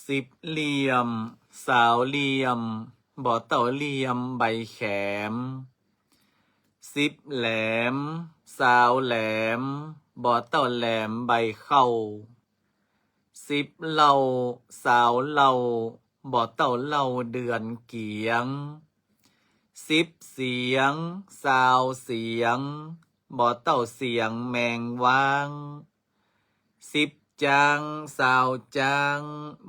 ສິບຫຼ່ຽມ ຊາວຫຼ່ຽມ ບໍ່ເຕົ້າຫຼ່ຽມໃບແຂມ. ສິບແຫຼມ ຊາວແຫຼມ ບໍ່ເຕົ້າແຫຼມໃບເຂົ້າ. ສິບເຫຼົ່າ ຊາວເຫຼົ່າ ບໍ່ເຕົ້າເຫຼົ່າເດືອນກຽງ. ສິບສຽງ ຊາວສຽງ ບໍ່ເຕົ້າສຽງແມງວາງ. ສິບຈາງ ຊາວຈາງ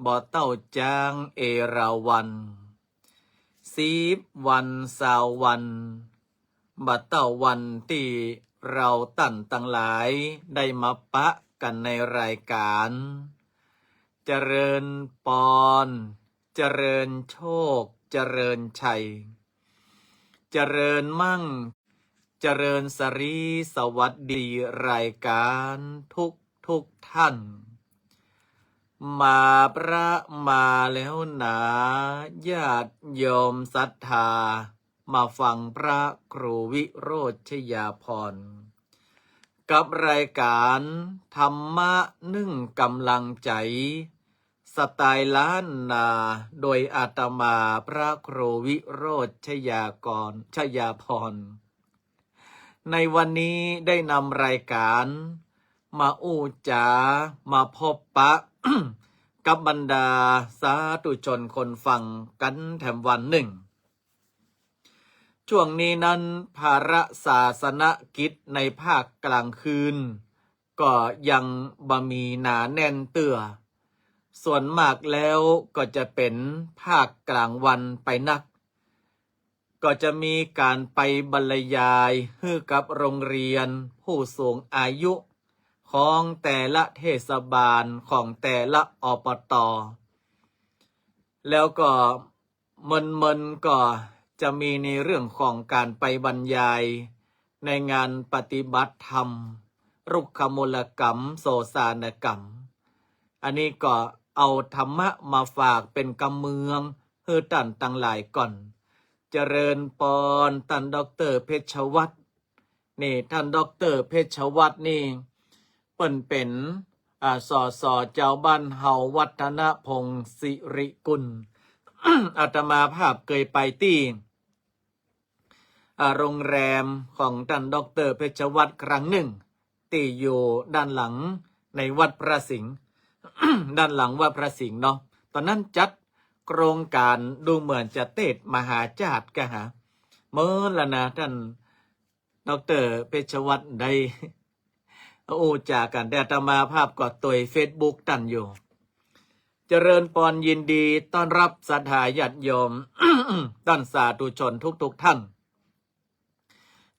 ບໍ່ເຕົ້າຈາງເອລາວັນ. ສິບວັນ ຊາວວັນ ບໍ່ເຕົ້າວັນທີ່ເຮົາທ່ານທັງຫຼາຍໄດ້ມາປະກັນໃນລາຍການ ຈະເລີນປອນ ຈະເລີນໂຊກ ຈະເລີນໄຊ ຈະເລີນມັງ ຈະເລີນສະລີສະຫວັດດີລາຍການທຸກໆທ່ານ. ມາພະມາແລ້ວນາ ຍາດໂຍມສັດທາ ມາຟັງພະຄູວິໂຣດ ຊະຍາພອນ ກັບລາຍການທຳມະໜຶ່ງກຳລັງໃຈ ສະໄຕລ້ານນາ ໂດຍອາດຕະມາພະຄູວິໂຣດ ຊະຍາກອນ ຊະຍາພອນ. ໃນວັນນີ້ໄດ້ນຳລາຍການມາອູ້ຈາ ມາພົບປະ ກັບບັນດາສາທຸຊົນຄົນຟັງກັນແຖມວັນໜຶ່ງ. ຊ່ວງນີ້ນັ້ນ ພະລະສາສະນະກິດໃນພາກກາງຄືນ ກໍຍັງບໍ່ມີໜາແໜ້ນເທື່ອ, ສ່ວນມາກແລ້ວກໍຈະເປັນພາກກາງວັນໄປນັກ. ກໍຈະມີການໄປບັນລະຍາຍໃຫ້ກັບໂຮງຮຽນຜູ້ສູງອາຍຸຂອງແຕ່ລະເທດສະບານ ຂອງແຕ່ລະ ອປຕ. ແລ້ວກໍເໝິ່ນໆ ກໍຈະມີໃນເລື່ອງຂອງການໄປບັນຍາຍໃນງານປະຕິບັດທຳ ລຸກຂະມູນລະກຳ ໂສສານະກຳ. ອັນນີ້ກໍເອົາທຳມະມາຝາກເປັນກຳເມືອງ ໃຫ້ທ່ານທັງຫຼາຍກ່ອນ. ຈະເລີນປອນ ທ່ານ ດອກເຕີ ເພັດຊະວັດ. ນີ້ ທ່ານ ດອກເຕີ ເພັດຊະວັດນີ້ ເພິ່ນເປັນ ອາ ສສ ເຈົ້າບ້ານເຮົາ ວັດທະນະພົງສິລິກຸນ. ອາດຕະມາພາບເຄີຍໄປທີ່ ອາ ໂຮງແຮມຂອງທ່ານ ດອກເຕີ ເພັດຊະວັດ ຄັ້ງໜຶ່ງ ທີ່ຢູ່ດ້ານຫຼັງໃນວັດພະສິງ ດ້ານຫຼັງວັດພະສິງເນາະ. ຕອນນັ້ນຈັດໂຄງການດູເໝືອນຈະເທດມະຫາຈາດກະຫາ ເມີນລະນະ ທ່ານ ດອກເຕີ ເພັດຊະວັດ ໄດ້ ໂອ້ ຈາກັນ ແຕ່ອາດຕະມາພາບກໍຕົວເຟສບຸກທ່ານຢູ່. ຈະເລີນປອນ ຍິນດີຕ້ອນຮັບສັດທາຍາດໂຍມ ທ່ານສາທຸຊົນທຸກໆທ່ານ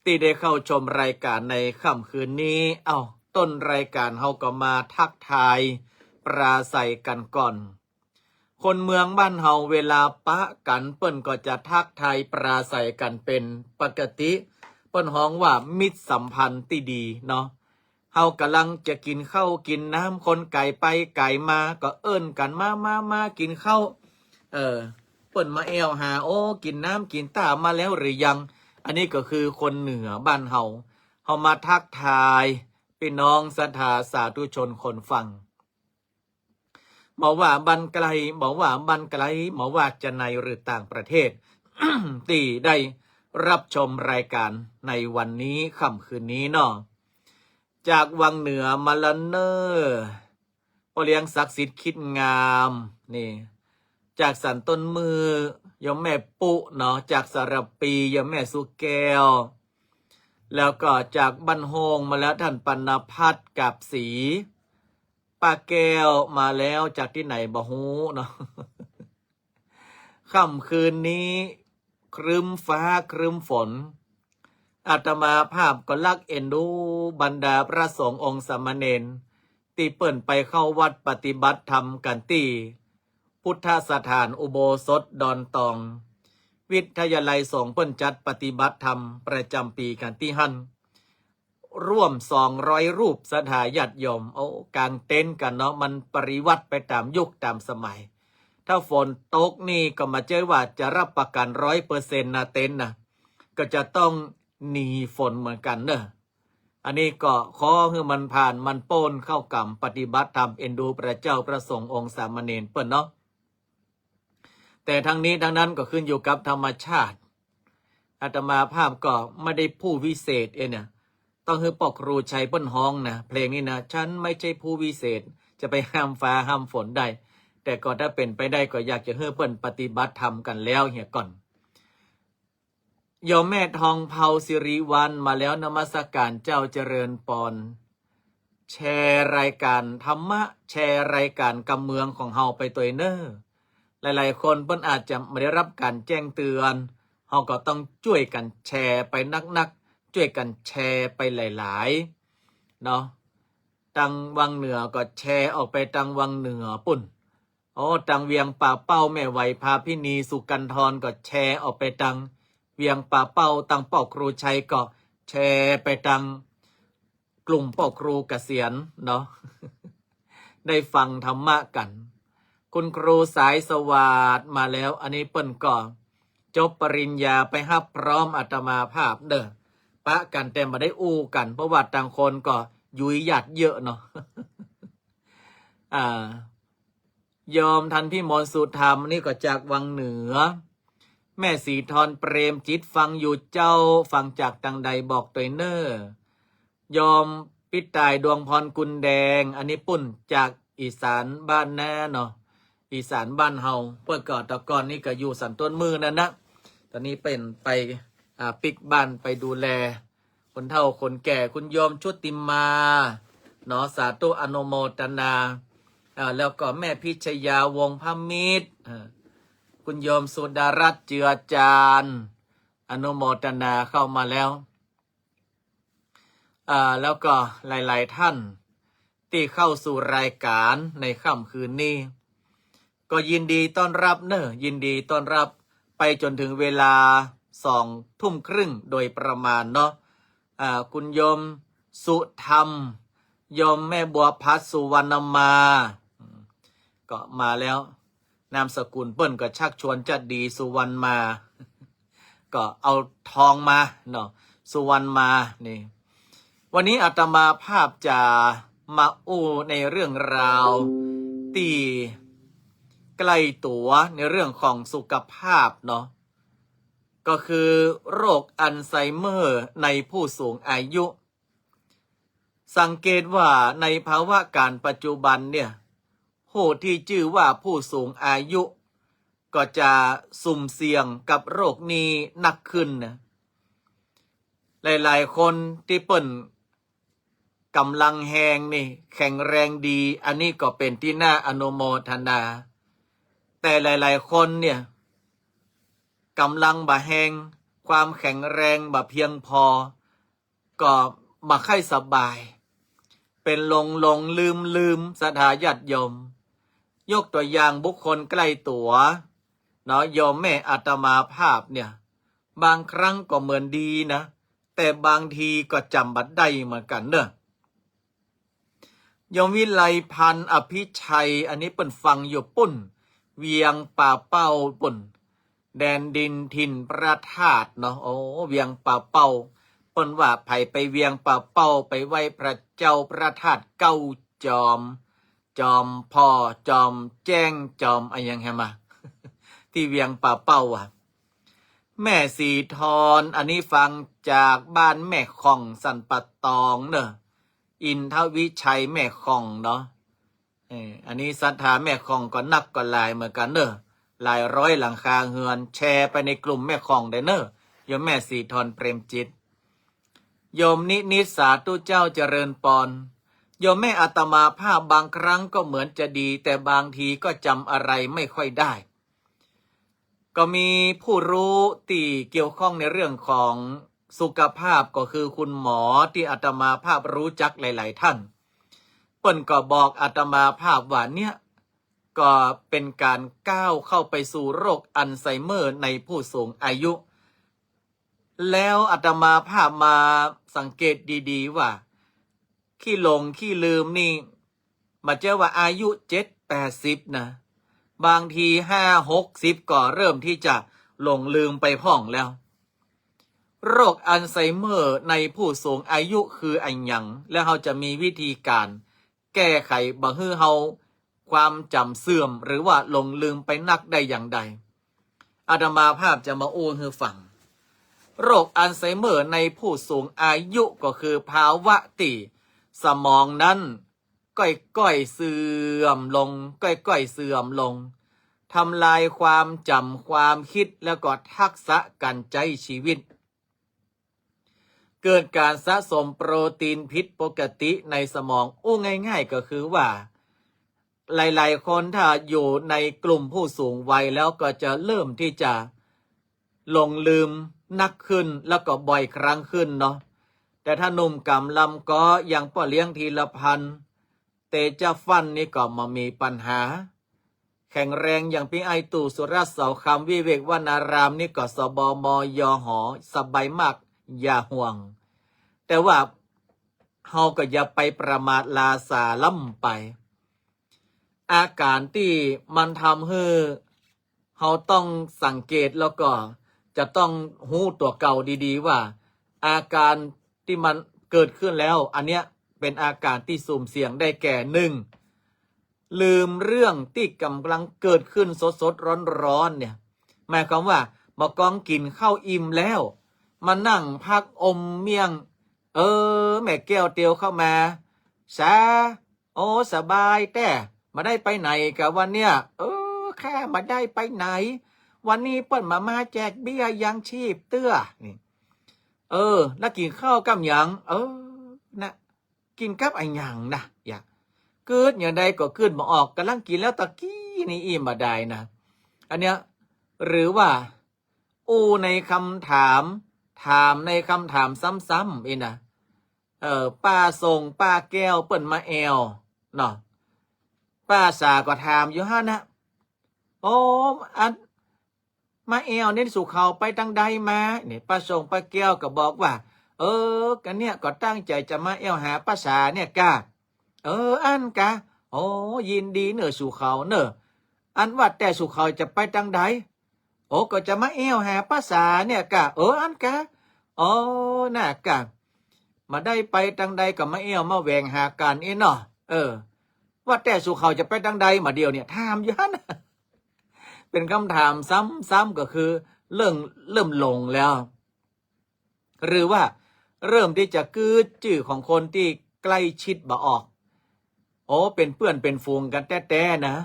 ທີ່ໄດ້ເຂົ້າຊົມລາຍການໃນຄ່ຳຄືນນີ້. ເອົ້າ ຕົ້ນລາຍການເຮົາກໍມາທັກທາຍປາໄສກັນກ່ອນ. ຄົນເມືອງບ້ານເຮົາເວລາປະກັນ ເພິ່ນກໍຈະທັກທາຍປາໄສກັນເປັນປົກກະຕິ, ເພິ່ນຮ້ອງວ່າມິດສຳພັນທີ່ດີເນາະ. ເຮົາກຳລັງຈະກິນເຂົ້າກິນນ້ຳ ຄົນກາຍໄປກາຍມາກໍເອີ້ນກັນ ມາ ມາ ມາກິນເຂົ້າ. ເອີ ເພິ່ນມາແອວຫາ ໂອ້ ກິນນ້ຳກິນທ່າມາແລ້ວຫຼືຍັງ? ອັນນີ້ກໍຄືຄົນເໜືອບ້ານເຮົາ ເຮົາມາທັກທາຍພີ່ນ້ອງສັດທາສາທຸຊົນຄົນຟັງ. ບໍ່ວ່າບ້ານໃກ້ ບໍ່ວ່າບ້ານໄກ ບໍ່ວ່າຈະໃນ ຫຼື ຕ່າງປະເທດ ທີ່ໄດ້ຮັບຊົມລາຍການໃນວັນນີ້ ຄ່ຳຄືນນີ້ເນາະ. ຈາກວັງເໜືອມາລະເນີ ພໍ່ລ້ຽງສັກສິດຄິດງາມ ນີ້ ຈາກສັນຕົ້ນມື ໂຍມແມ່ປຸເນາະ, ຈາກສາລະປີ ໂຍມແມ່ສຸແກ້ວ, ແລ້ວກໍຈາກບ້ານໂຮງມາແລ້ວ ທ່ານປັນນະພັດ ກາບສີ. ປ້າແກ້ວມາແລ້ວ ຈາກທີ່ໃດບໍ່ຮູ້ເນາະ. ຄ່ຳຄືນນີ້ ຄຶ້ມຟ້າຄຶ້ມຝົນ. ອາດຕະມາພາບກໍລັກເອັນດູບັນດາພະສົງອົງສາມະເນນ ທີ່ເພິ່ນໄປເຂົ້າວັດປະຕິບັດທຳກັນທີ່ພຸດທະສະຖານອຸໂບສົດດອນຕອງ. ວິທະຍາໄລສົງເພິ່ນຈັດປະຕິບັດທຳປະຈຳປີກັນທີ່ຫັ້ນ ລວມສອງຮ້ອຍຮູບສັດທາຍາດໂຍມ. ໂອ້ ກາງເຕັນກັນເນາະ, ມັນປະລິວັດໄປຕາມຍຸກຕາມສະໄໝ. ຖ້າຝົນຕົກນີ້ກໍມາເຈີວ່າຈະຮັບປະກັນຮ້ອຍເປີເຊັນນະ ເຕັນນະ ກໍຈະຕ້ອງໜີຝົນເໝືອນກັນເດີ້. ອັນນີ້ກໍຂໍໃຫ້ມັນຜ່ານ ມັນໂປ້ນເຂົ້າກຳປະຕິບັດທຳ ເອັນດູພະເຈົ້າ ພະສົງ ອົງສາມະເນນເພິ່ນເນາະ. ແຕ່ທັງນີ້ທັງນັ້ນກໍຂຶ້ນຢູ່ກັບທຳມະຊາດ. ອາດຕະມາພາບກໍບໍ່ໄດ້ຜູ້ວິເສດເອນະ ຕ້ອງໃຫ້ພໍ່ຄູໄຊເພິ່ນຮ້ອງນະ ເພງນີ້ນະ "ສັນໄມ່ໃຊ່ຜູ້ວິເສດ ຈະໄປຫ້າມຟ້າຫ້າມຝົນໄດ້." ແຕ່ກໍຖ້າເປັນໄປໄດ້ກໍຢາກຈະໃຫ້ເພິ່ນປະຕິບັດທຳກັນແລ້ວເຫຍກ່ອນ. ໂຍມແມ່ທອງເພົາ ສິລິວັນ ມາແລ້ວ ນະມັດສະການເຈົ້າ ຈະເລີນປອນ. ແຊລາຍການທຳມະ ແຊລາຍການກຳເມືອງຂອງເຮົາໄປໂຕຍເນີ. ຫຼາຍໆຄົນເພິ່ນອາດຈະບໍ່ໄດ້ຮັບການແຈ້ງເຕືອນ, ເຮົາກໍຕ້ອງຊ່ວຍກັນແຊໄປໜັກໆ, ຊ່ວຍກັນແຊໄປຫຼາຍໆເນາະ. ທາງວັງເໜືອກໍແຊອອກໄປທາງວັງເໜືອພຸ້ນ. ໂອ້ ທາງວຽງປ່າເປົ້າ ແມ່ໄຫວພາພິນີ ສຸກັນທອນ ກໍແຊອອກໄປທາງວຽງປ່າເປົ້າ, ທາງພໍ່ຄູໄຊກໍແຊໄປທາງກຸ່ມພໍ່ຄູກະສຽນເນາະ ໄດ້ຟັງທຳມະກັນ. ຄຸນຄູສາຍສະຫວາດມາແລ້ວ, ອັນນີ້ເພິ່ນກໍຈົບປະລິນຍາໄປຮັບພ້ອມອາດຕະມາພາບເດີ. ປະກັນແຕ່ບໍ່ໄດ້ອູ້ກັນ ເພາະວ່າຕ່າງຄົນກໍຢຸຍຢາດເຍີະເນາະ. ອ່າ ໂຍມທັນພິມົນ ສຸທຳ ນີ້ກໍຈາກວັງເໜືອ. ແມ່ສີທອນ ເປຣມຈິດ ຟັງຢູ່ເຈົ້າ, ຟັງຈາກທາງໃດບອກໂຕຍເນີ. ໂຍມປິດຕາຍ ດວງພອນ ກຸນແດງ, ອັນນີ້ປຸ້ນຈາກອີສານບ້ານນາເນາະ, ອີສານບ້ານເຮົາ. ເພິ່ນກໍແຕ່ກ່ອນນີ້ກໍຢູ່ສັນຕົ້ນມືນັ້ນນະ, ຕອນນີ້ເປັນໄປ ອ່າ ປິກບ້ານໄປດູແລ ຄົນເຖົ້າຄົນແກ່. ຄຸນໂຍມຊຸດຕິມາເນາະ ສາທຸອະນຸໂມທະນາ. ເອີ ແລ້ວກໍແມ່ພິຊະຍາ ວົງພະມິດ, ເອີ ຄຸນໂຍມສຸດາລັດ ເຈືອຈານ ອະນຸໂມທະນາເຂົ້າມາແລ້ວ. ເອີ ແລ້ວກໍຫຼາຍໆທ່ານ ທີ່ເຂົ້າສູ່ລາຍການໃນຄ່ຳຄືນນີ້ ກໍຍິນດີຕ້ອນຮັບເນີ, ຍິນດີຕ້ອນຮັບໄປຈົນເຖິງເວລາສອງທຸ່ມຄຶ່ງໂດຍປະມານເນາະ. ອ່າ ຄຸນໂຍມສຸທຳ, ໂຍມແມ່ບົວພັດ ສຸວັນນະມາ ກໍມາແລ້ວ. ນາມສະກຸນເພິ່ນກໍຊັກຊວນຈັດດີ ສຸວັນມາ ກໍເອົາທອງມາເນາະ ສຸວັນມານີ້. ວັນນີ້ອາດຕະມາພາບຈະມາອູ້ໃນເລື່ອງລາວທີ່ໃກ້ຕົວໃນເລື່ອງຂອງສຸຂະພາບເນາະ, ກໍຄືໂລກອັນໄຊເມີໃນຜູ້ສູງອາຍຸ. ສັງເກດວ່າໃນພາວະການປັດຈຸບັນເນຍ ຜູ້ທີ່ຈື່ວ່າຜູ້ສູງອາຍຸກໍຈະສຸ່ມສ່ຽງກັບໂລກນີ້ໜັກຂຶ້ນນະ. ຫຼາຍໆຄົນທີ່ເພິ່ນກຳລັງແຮງນີ້ ແຂງແຮງດີ, ອັນນີ້ກໍເປັນທີ່ໜ້າອະນຸໂມທະນາ. ແຕ່ຫຼາຍໆຄົນເນຍ ກຳລັງບໍ່ແຮງ, ຄວາມແຂງແຮງບໍ່ພຽງພໍ, ກໍບໍ່ຄ່ອຍສະບາຍ, ເປັນຫຼົງໆລືມໆ ສັດທາຍາດໂຍມ. ຍົກຕົວຢ່າງບຸກຄົນໃກ້ຕົວເນາະ, ໂຍມແມ່ອາດຕະມາພາບເນຍ ບາງຄັ້ງກໍເໝືອນດີນະ, ແຕ່ບາງທີກໍຈຳບໍ່ໄດ້ເໝືອນກັນເດີ້. ໂຍມວິໄລພັນ ອະພິໄຊ, ອັນນີ້ເພິ່ນຟັງຢູ່ປຸ້ນ ວຽງປ່າເປົ້າປຸ້ນ, ແດນດິນຖິ່ນພະທາດເນາະ. ໂອ້ ວຽງປ່າເປົ້າ, ເພິ່ນວ່າໃຜໄປວຽງປ່າເປົ້າ ໄປໄຫວ້ພະເຈົ້າພະທາດເກົ້າຈອມ, ຈອມພໍ່ ຈອມແຈ້ງ ຈອມອະຫຍັງແຮມາ ທີ່ວຽງປ່າເປົ້າວ່າ. ແມ່ສີທອນ, ອັນນີ້ຟັງຈາກບ້ານແມ່ຂອງ ສັນປະຕອງເດີ, ອິນທະວິໄຊແມ່ຂອງເນາະ. ເອີ ອັນນີ້ສັດທາແມ່ຂອງກໍໜັກກໍຫຼາຍເໝືອນກັນເດີ, ຫຼາຍຮ້ອຍຫຼັງຄາເຮືອນ, ແຊໄປໃນກຸ່ມແມ່ຂອງໄດ້ເນີ, ໂຍມແມ່ສີທອນ ເປຣມຈິດ. ໂຍມນິນິດ ສາທຸເຈົ້າ ຈະເລີນປອນ. ໂຍມແມ່ອາດຕະມາພາບບາງຄັ້ງກໍເໝືອນຈະດີ, ແຕ່ບາງທີກໍຈຳອະໄລໄມ່ຄ່ອຍໄດ້. ກໍມີຜູ້ຮູ້ທີ່ກ່ຽວຂ້ອງໃນເລື່ອງຂອງສຸຂະພາບ ກໍຄືຄຸນໝໍທີ່ອາດຕະມາພາບຮູ້ຈັກຫຼາຍໆທ່ານ, ເພິ່ນກໍບອກອາດຕະມາພາບວ່າ ເນຍ ກໍເປັນການກ້າວເຂົ້າໄປສູ່ໂລກອັນໄຊເມີໃນຜູ້ສູງອາຍຸ. ແລ້ວອາດຕະມາພາບມາສັງເກດດີໆວ່າ ຂີ້ຫຼົງຂີ້ລືມນີ້ ບໍ່ເຈີວ່າອາຍຸເຈັດແປດສິບນະ, ບາງທີຫ້າຫົກສິບກໍເລີ່ມທີ່ຈະຫຼົງລືມໄປພ້ອມແລ້ວ. ໂລກອັນໄຊເມີໃນຜູ້ສູງອາຍຸຄືອັນຫຍັງ ແລະ ເຮົາຈະມີວິທີການແກ້ໄຂບໍ່ໃຫ້ເຮົາຄວາມຈຳເສື່ອມ ຫຼືວ່າຫຼົງລືມໄປນັກໄດ້ຢ່າງໃດ? ອາດຕະມາພາບຈະມາເວົ້າໃຫ້ຟັງ. ໂລກອັນໄຊເມີໃນຜູ້ສູງອາຍຸກໍຄືພາວະທີ່ສະໝອງນັ້ນ ຄ່ອຍໆເສື່ອມລົງ ຄ່ອຍໆເສື່ອມລົງ ທຳລາຍຄວາມຈຳ ຄວາມຄິດ ແລ້ວກໍທັກສະການໃຊ້ຊີວິດ. ເກີດການສະສົມໂປຣຕີນຜິດປົກກະຕິໃນສະໝອງ. ເວົ້າງ່າຍໆກໍຄືວ່າ ຫຼາຍໆຄົນຖ້າຢູ່ໃນກຸ່ມຜູ້ສູງໄວແລ້ວ ກໍຈະເລີ່ມທີ່ຈະຫຼົງລືມໜັກຂຶ້ນ ແລ້ວກໍບ່ອຍຄັ້ງຂຶ້ນເນາະ. ແຕ່ຖ້າໜຸ່ມກຳລັງກໍຢ່າງພໍ່ລ້ຽງທີລະພັນ ເຕຈະພັນນີ້ກໍບໍ່ມີບັນຫາ ແຂງແຮງຢ່າງພີ່ອ້າຍຕູ້ ສຸລັດ ເສົາຄຳ ວິເວກວັນນາຣາມນີ້ກໍ ສບມ ຍຫ ສະບາຍມາກ ຢ່າຫ່ວງ. ແຕ່ວ່າເຮົາກໍຢ່າໄປປະໝາດຫຼ້າສາລ້ຳໄປ. ອາການທີ່ມັນທຳໃຫ້ເຮົາຕ້ອງສັງເກດ ແລ້ວກໍຈະຕ້ອງຮູ້ຕົວເກົ່າດີໆວ່າ ອາການທີ່ມັນເກີດຂຶ້ນແລ້ວ ອັນເນີ້ຍເປັນອາການທີ່ສຸ່ມສ່ຽງໄດ້ແກ່ ໜຶ່ງ ລືມເລື່ອງທີ່ກຳລັງເກີດຂຶ້ນສົດໆຮ້ອນໆ ເນ່ຍ ໝາຍຄວາມວ່າ ໝາກອງກິນເຂົ້າອີ່ມແລ້ວ ມານັ່ງພັກອົມມ້ຽງ ເອີ ແມ່ແກ້ວຕຽວເຂົ້າມາ ສາ ໂອ້ ສະບາຍແທ້ ມາໄດ້ໄປໃນກະວັນເນີ້ຍ? ເອີ ຂ້າມາໄດ້ໄປໃນ ວັນນີ້ເພິ່ນມາ ມາແຈກເບ້ຍຍັງຊີບເທື່ອ ນີ້ ເອີ ແລ້ວກິນເຂົ້າກັບຫຍັງ? ເອີ ນະ ກິນກັບອາຫຍັງນະ? ຢາກ ກຶດແນວໃດກໍກຶດບໍ່ອອກ ກຳລັງກິນແລ້ວຕະກີ້ນີ້ອີ່ມບໍ່ໄດ້ນະ ອັນເນີ້ຍ ຫຼືວ່າ ອູ່ໃນຄຳຖາມ ຖາມໃນຄຳຖາມຊ້ຳໆ ອີ່ນະ ເອີ ປ້າສົ່ງ ປ້າແກ້ວເພິ່ນມາແອວເນາະ ປ້າສາກໍຖາມຢູ່ຫັ້ນນະ ໂອ້ ອັນ ມາແອວນີ້ ສູ່ເຂົາໄປທາງໃດມາ? ນີ້ ປ້າສົ່ງ ປ້າແກ້ວກໍບອກວ່າ ເອີ ກະເນີ້ຍ ກໍຕັ້ງໃຈຈະມາແອວຫາປ້າສາເນີ້ຍກະ. ເອີ ອັນກະ ໂອ້ ຍິນດີເນີສູ່ເຂົາເນີ. ອັນວ່າແຕ່ສູ່ເຂົາຈະໄປທາງໃດ? ໂອ້ ກໍຈະມາແອວຫາປ້າສາເນີ້ຍກະ. ເອີ ອັນກະ ໂອ້ ນະກະ ມາໄດ້ໄປທາງໃດກໍມາແອວມາແຫວ່ງຫາກັນເອເນາະ. ເອີ ວ່າແຕ່ສູ່ເຂົາຈະໄປທາງໃດມາດຽວນີ້? ຖາມຢູ່ຫັ້ນ ເປັນຄຳຖາມຊ້ຳໆ ກໍຄືເລີ່ມ ເລີ່ມຫຼົງແລ້ວ ຫຼືວ່າເລີ່ມທີ່ຈະກືດຈື່ຂອງຄົນທີ່ໃກ້ຊິດບໍ່ອອກ. ໂອ້ ເປັນເພື່ອນເປັນຝູງກັນແທ້ໆນະ.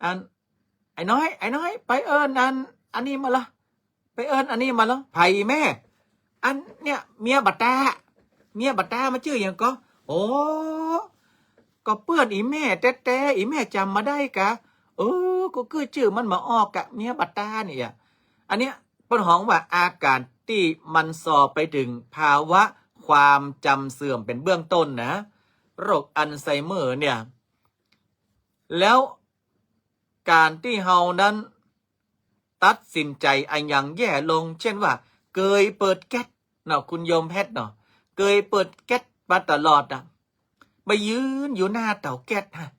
ອັນ ໄອ້ນ້ອຍ ໄອ້ນ້ອຍ ໄປເອີ້ນອັນ ອັນນີ້ມາລະ ໄປເອີ້ນອັນນີ້ມາລະ. ໃຜແມ່? ອັນເນີ້ຍ ເມຍບັດຕາ ເມຍບັດຕາ. ມັນຊື່ຫຍັງກໍ? ໂອ້ ກໍເພື່ອນອີ່ແມ່ແທ້ໆ ອີ່ແມ່ຈຳມາໄດ້ກະ. ເອີ ກູຄືຊື່ມັນມາອອກກະ ເມຍບັດຕານີ້ອະ. ອັນເນີ້ຍເພິ່ນຮ້ອງວ່າອາການທີ່ມັນສໍ່ໄປເຖິງພາວະຄວາມຈຳເສື່ອມເປັນເບື້ອງຕົ້ນນະ ໂລກອັນໄຊເມີເນີ້ຍ. ແລ້ວການທີ່ເຮົານັ້ນ ຕັດສິນໃຈອັນຫຍັງແຍ່ລົງ ເຊັ່ນວ່າ ເຄີຍເປີດແກັດເນາະ ຄຸນໂຍມແພັດເນາະ ເຄີຍເປີດແກັດມາຕະຫຼອດນະ ໄປຢືນຢູ່ໜ້າເຕົາແກັດຫັ້ນ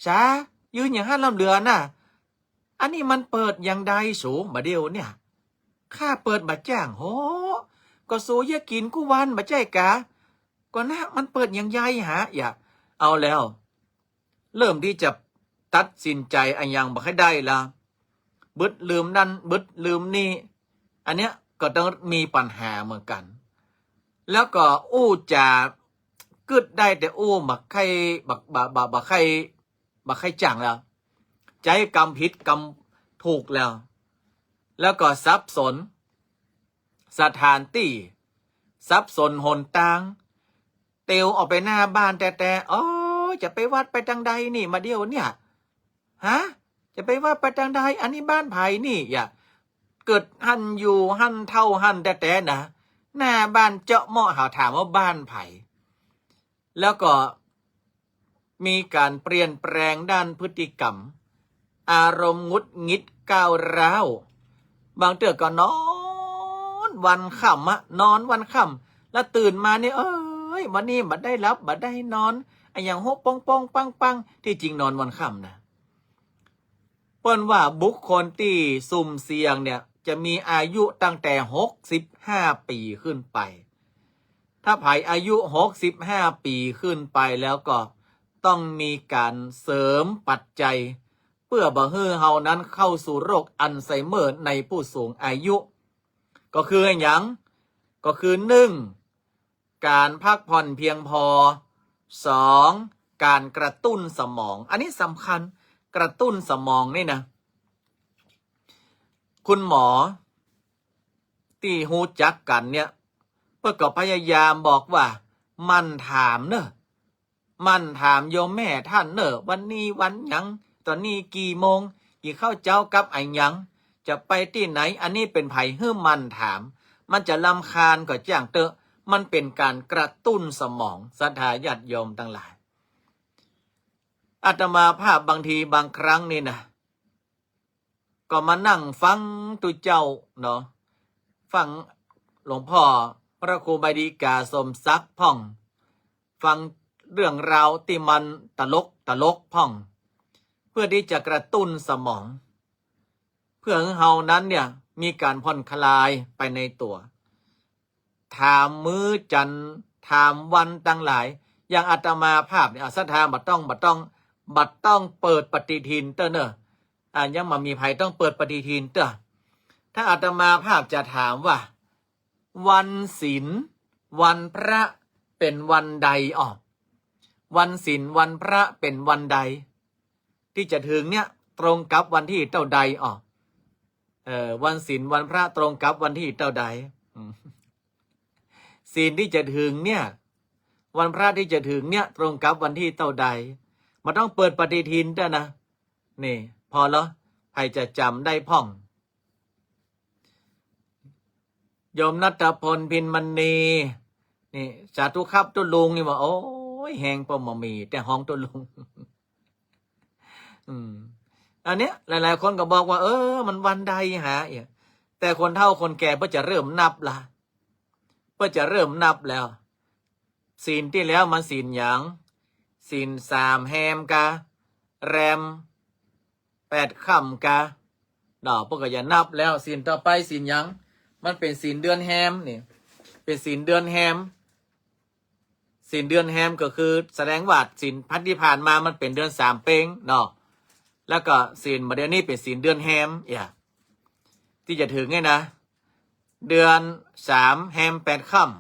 ສາ ຢືນຫຍັງຫັ້ນລຳເຫຼືອນະ? ອັນນີ້ມັນເປີດຫຍັງໄດ້ສູ ມາດຽວເນີ້ຍ ຂ້າເປີດບາດຈ້າງ. ໂຫ ກໍສູຢ່າກິນກູວັນ ບໍ່ໃຈ້ກະ? ກໍນະ ມັນເປີດຫຍັງໃຫຍ່ຫາ? ຢ່າ ເອົາແລ້ວ ເລີ່ມທີ່ຈະຕັດສິນໃຈອັນຫຍັງບໍ່ຄ່ອຍໄດ້ລະ ບຶດລືມນັ້ນບຶດລືມນີ້ ອັນເນີ້ຍກໍຕ້ອງມີບັນຫາເໝືອນກັນ. ແລ້ວກໍອູ້ຈາ ກຶດໄດ້ແຕ່ອູ້ ບັກໄຄ ບັກ ບະ ບະ ບັກໄຄ ບັກໄຄຈັງແລ້ວ ໃຈກຳຜິດກຳຖືກແລ້ວ ແລ້ວກໍສັບສົນ ສະຖານທີ່ ສັບສົນຫົນທາງ ຕຽວອອກໄປໜ້າບ້ານແທ້ໆ. ໂອ້ຍ ຈະໄປວັດໄປທາງໃດນີ້ມາດຽວເນີ້ຍ? ຮະ ຈະໄປວັດໄປທາງໃດ? ອັນນີ້ບ້ານໃຜນີ້? ຢ່າ ເກີດຫັ້ນຢູ່ຫັ້ນເຖົ້າຫັ້ນແທ້ໆນະ ໜ້າບ້ານເຈາະເໝາະ ເຮົາຖາມວ່າບ້ານໃຜ? ແລ້ວກໍມີການປ່ຽນແປງດ້ານພຶດຕິກຳ ອາລົມຫງຸດຫງິດກ້າວຮ້າວ ບາງເທື່ອກໍນອນວັນຄ່ຳອະ ນອນວັນຄ່ຳ ແລ້ວຕື່ນມານີ້ ເອີຍ ມື້ນີ້ບໍ່ໄດ້ຫຼັບບໍ່ໄດ້ນອນ ອະຫຍັງຫົກໂປ້ງໆປັງໆ ທີ່ຈິງນອນວັນຄ່ຳນະ. ເພິ່ນວ່າບຸກຄົນທີ່ສຸ່ມສ່ຽງເນີ້ຍ ຈະມີອາຍຸຕັ້ງແຕ່ຫົກສິບຫ້າປີຂຶ້ນໄປ. ຖ້າໃຜອາຍຸຫົກສິບຫ້າປີຂຶ້ນໄປແລ້ວກໍຕ້ອງມີການເສີມປັດໄຈ ເພື່ອບໍ່ໃຫ້ເຮົານັ້ນເຂົ້າສູ່ໂລກອັນໄຊເມີໃນຜູ້ສູງອາຍຸ ກໍຄືຫຍັງ? ກໍຄື ໜຶ່ງ ການພັກຜ່ອນພຽງພໍ, ສອງ ການກະຕຸ້ນສະໝອງ. ອັນນີ້ສຳຄັນ, ກະຕຸ້ນສະໝອງນີ້ນະ, ຄຸນໝໍທີ່ຮູ້ຈັກກັນເນ່ຍ ເພິ່ນກໍພະຍາຍາມບອກວ່າ ໝັ່ນຖາມເນີ, ໝັ່ນຖາມໂຍມແມ່ທ່ານເນີ, ວັນນີ້ວັນຫຍັງ, ຕອນນີ້ກີ່ໂມງ, ກິນເຂົ້າເຊົ້າກັບອາຫຍັງ, ຈະໄປທີ່ໃດ, ອັນນີ້ເປັນໃຜ, ໃຫ້ໝັ່ນຖາມ. ມັນຈະລຳຄານກໍຊ່າງເຕີະ, ມັນເປັນການກະຕຸ້ນສະໝອງ, ສັດທາຍາດໂຍມທັງຫຼາຍ. ອາດຕະມາພາບບາງທີບາງຄັ້ງນີ້ນະ ກໍມານັ່ງຟັງຕຸເຈົ້າເນາະ, ຟັງຫຼວງພໍ່ພະຄູໃບດີກາສົມສັກພ້ອມ, ຟັງເລື່ອງລາວທີ່ມັນຕະຫຼົກຕະຫຼົກພ້ອມ, ເພື່ອທີ່ຈະກະຕຸ້ນສະໝອງ, ເພື່ອໃຫ້ເຮົານັ້ນເນ່ຍມີການຜ່ອນຄລາຍໄປໃນຕົວ. ຖາມມື້ຈັນ ຖາມວັນທັງຫຼາຍ. ຢ່າງອາດຕະມາພາບນີ້ ອາ ສັດທາບໍ່ຕ້ອງ ບໍ່ຕ້ອງ ບໍ່ຕ້ອງເປີດປະຕິທິນເຕີເນີ. ອາ ຍັງບໍ່ມີໃຜຕ້ອງເປີດປະຕິທິນເຕີ. ຖ້າອາດຕະມາພາບຈະຖາມວ່າ ວັນສິນ ວັນພະເປັນວັນໃດ? ອໍ ວັນສິນ ວັນພະເປັນວັນໃດ? ທີ່ຈະເຖິງເນ່ຍ ຕົງກັບວັນທີເທົ່າໃດ? ອໍ ເອີ ວັນສິນ ວັນພະຕົງກັບວັນທີເທົ່າໃດ? ອືມ ສິນທີ່ຈະເຖິງເນ່ຍ ວັນພະທີ່ຈະເຖິງເນ່ຍ ຕົງກັບວັນທີເທົ່າໃດ? ບໍ່ຕ້ອງເປີດປະຕິທິນເຕີນະ. ນີ້ ພໍລະ ໃຜຈະຈຳໄດ້ພ້ອມ? ໂຍມນັດຕະພົນ ພິນມະນີ ນີ້ ສາທຸຄັບຕຸລຸງ ນີ້ວ່າ ໂອ້ຍ ແຮງປະໝໍມີ ແຕ່ຮ້ອງຕຸລຸງ. ອືມ ອັນເນີ້ຍ ຫຼາຍໆຄົນກໍບອກວ່າ ເອີ ມັນວັນໃດຫາ ແຕ່ຄົນເຖົ້າຄົນແກ່ເພິ່ນຈະເລີ່ມນັບລະ ເພິ່ນຈະເລີ່ມນັບແລ້ວ. ສິນທີ່ແລ້ວມັນສິນຫຍັງ? ສິນສາມແຮມກະ ແລມແປດຄ່ຳກະ ເນາະ ເພິ່ນກໍຈະນັບແລ້ວ. ສິນຕໍ່ໄປສິນຫຍັງ? ມັນເປັນສິນເດືອນແຮມ ນີ້ ເປັນສິນເດືອນແຮມ. ສິນເດືອນແຮມກໍຄືສະແດງວ່າສິນພັດທີ່ຜ່ານມາມັນເປັນເດືອນສາມເປັງເນາະ ແລ້ວກໍສິນມາດຽວນີ້ເປັນສິນເດືອນແຮມ ຢ່າ ທີ່ຈະເຖິງນີ້ນະ ເດືອນສາມແຮມແປດຄ່ຳ